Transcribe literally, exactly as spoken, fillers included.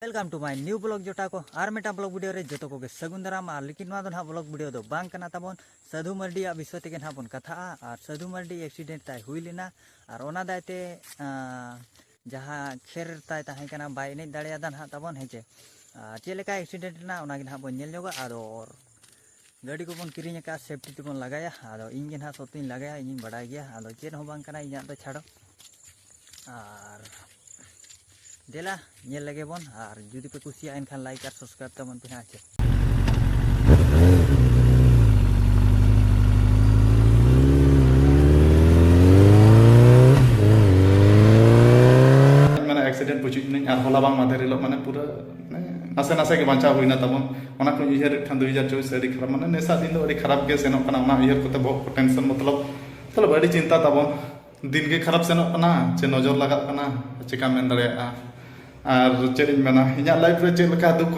Welcome to my new vlog ᱡᱚᱴᱟ ᱠᱚ, ᱟᱨ ᱢᱤᱫᱴᱟᱝ vlog video ᱨᱮ ᱡᱚᱛᱚ ᱠᱚᱜᱮ ᱥᱟᱹᱜᱩᱱ ᱫᱟᱨᱟᱢ᱾ ᱟᱨ ᱞᱮᱠᱤᱱ ᱱᱚᱣᱟ ᱫᱚ ᱱᱟᱦᱟᱜ vlog video ᱫᱚ ᱵᱟᱝ ᱠᱟᱱᱟ ᱛᱟᱵᱚᱱ, ᱥᱟᱹᱫᱷᱩ ᱢᱟᱨᱰᱤᱭᱟᱜ ᱵᱤᱥᱚᱭ ᱛᱮᱜᱮ ᱱᱟᱦᱟᱜ ᱵᱚᱱ ᱠᱟᱛᱷᱟᱜᱼᱟ᱾ ᱟᱨ ᱥᱟᱹᱫᱷᱩ ᱢᱟᱨᱰᱤ accident ᱛᱟᱭ ᱦᱩᱭ ᱞᱮᱱᱟ, ᱟᱨ ᱚᱱᱟ ᱫᱟᱭᱛᱮ ᱟᱸ, ᱡᱟᱦᱟᱸ ᱠᱷᱮᱨ ᱛᱟᱭ ᱛᱟᱦᱮᱸ ᱠᱟᱱᱟ, ᱵᱟᱭ ᱮᱱᱮᱡ ᱫᱟᱲᱮᱭᱟᱫᱟ ᱱᱟᱦᱟᱜ ᱛᱟᱵᱚᱱ, ᱦᱮᱸ ᱪᱮ? ᱟᱨ ᱪᱮᱫ ᱞᱮᱠᱟ accident ᱮᱱᱟ, ᱚᱱᱟ ᱜᱮ ᱱᱟᱦᱟᱜ ᱵᱚᱱ ᱧᱮᱞ ᱧᱚᱜᱟ᱾ ᱟᱫᱚ ᱜᱟᱹᱰᱤ ᱠᱚᱵᱚᱱ ᱠᱤᱨᱤᱧ ᱟᱠᱟᱫᱼᱟ, safety ᱛᱮᱵᱚᱱ ᱞᱟᱜᱟᱭᱟ᱾ ᱟᱫᱚ ᱤᱧ ᱜᱮ ᱱᱟᱦᱟᱜ ᱥᱚᱛᱤᱧ ᱞᱟᱜᱟᱭᱟ, ᱤᱧᱤᱧ ᱵᱟᱰᱟᱭ ᱜᱮᱭᱟ᱾ ᱟᱫᱚ ᱪᱮᱫ ᱦᱚᱸ ᱵᱟᱝ ᱠᱟᱱᱟ ᱤᱧᱟᱹᱜ ᱫᱚ, ᱪᱷᱟᱲᱚ᱾ ᱟᱨ ᱫᱮᱞᱟ ᱧᱮᱞ ᱞᱮᱜᱮ ᱵᱚᱱ, ᱟᱨ ᱡᱩᱫᱤ ᱯᱮ ᱠᱩᱥᱤᱭᱟᱜᱼᱟ ᱮᱱᱠᱷᱟᱱ like ᱟᱨ subscribe ᱛᱟᱵᱚᱱ ᱯᱮ ᱦᱟᱸᱜ, ᱪᱮ? ᱢᱟᱱᱮ accident ᱯᱩᱪᱩᱡ ᱮᱱᱟᱹᱧ, ᱟᱨ ᱦᱚᱞᱟ ᱵᱟᱝ ᱢᱟᱫᱷᱮᱨ ᱦᱤᱞᱳᱜ ᱢᱟᱱᱮ ᱯᱩᱨᱟᱹ ᱢᱟᱱᱮ ᱱᱟᱥᱮ ᱱᱟᱥᱮ ᱜᱮ ᱵᱟᱧᱪᱟᱣ ᱦᱩᱭᱱᱟ ᱛᱟᱵᱚᱱ᱾ ᱚᱱᱟ ᱠᱚᱧ ᱩᱭᱦᱟᱹᱨᱮᱫ ᱠᱷᱟᱱ ᱫᱩ ᱦᱟᱡᱟᱨ ᱪᱚᱵᱵᱤᱥ ᱟᱹᱰᱤ ᱠᱷᱟᱨᱟᱯ, ᱢᱟᱱᱮ ᱱᱮᱥᱟ ᱫᱤᱱ ᱫᱚ ᱟᱹᱰᱤ ᱠᱷᱟᱨᱟᱯ ᱜᱮ ᱥᱮᱱᱚᱜ ᱠᱟᱱᱟ᱾ ᱚᱱᱟ ᱩᱭᱦᱟᱹᱨ ᱠᱚᱛᱮ ᱵᱚᱦᱚᱜ ᱠᱚ tension, ᱢᱚᱛᱞᱚᱵ, ᱢᱚᱛᱞᱚᱵ ᱟᱹᱰᱤ ᱪᱤᱱᱛᱟ ᱛᱟᱵᱚᱱ᱾ ᱫᱤᱱ ᱜᱮ ᱠᱷᱟᱨᱟᱯ ᱥᱮᱱᱚᱜ ᱠᱟᱱᱟ, ᱪᱮ ᱱᱚᱡᱚᱨ ᱞᱟᱜᱟᱜ ᱠᱟᱱᱟ, ᱪᱮᱠᱟᱢ ᱢᱮᱱ ᱫᱟᱲᱮᱭᱟᱜᱼᱟ? ᱟᱨ ᱪᱮᱫ ᱤᱧ ᱢᱮᱱᱟ, ᱤᱧᱟᱹᱜ life ᱨᱮ ᱪᱮᱫ ᱞᱮᱠᱟ ᱫᱩᱠ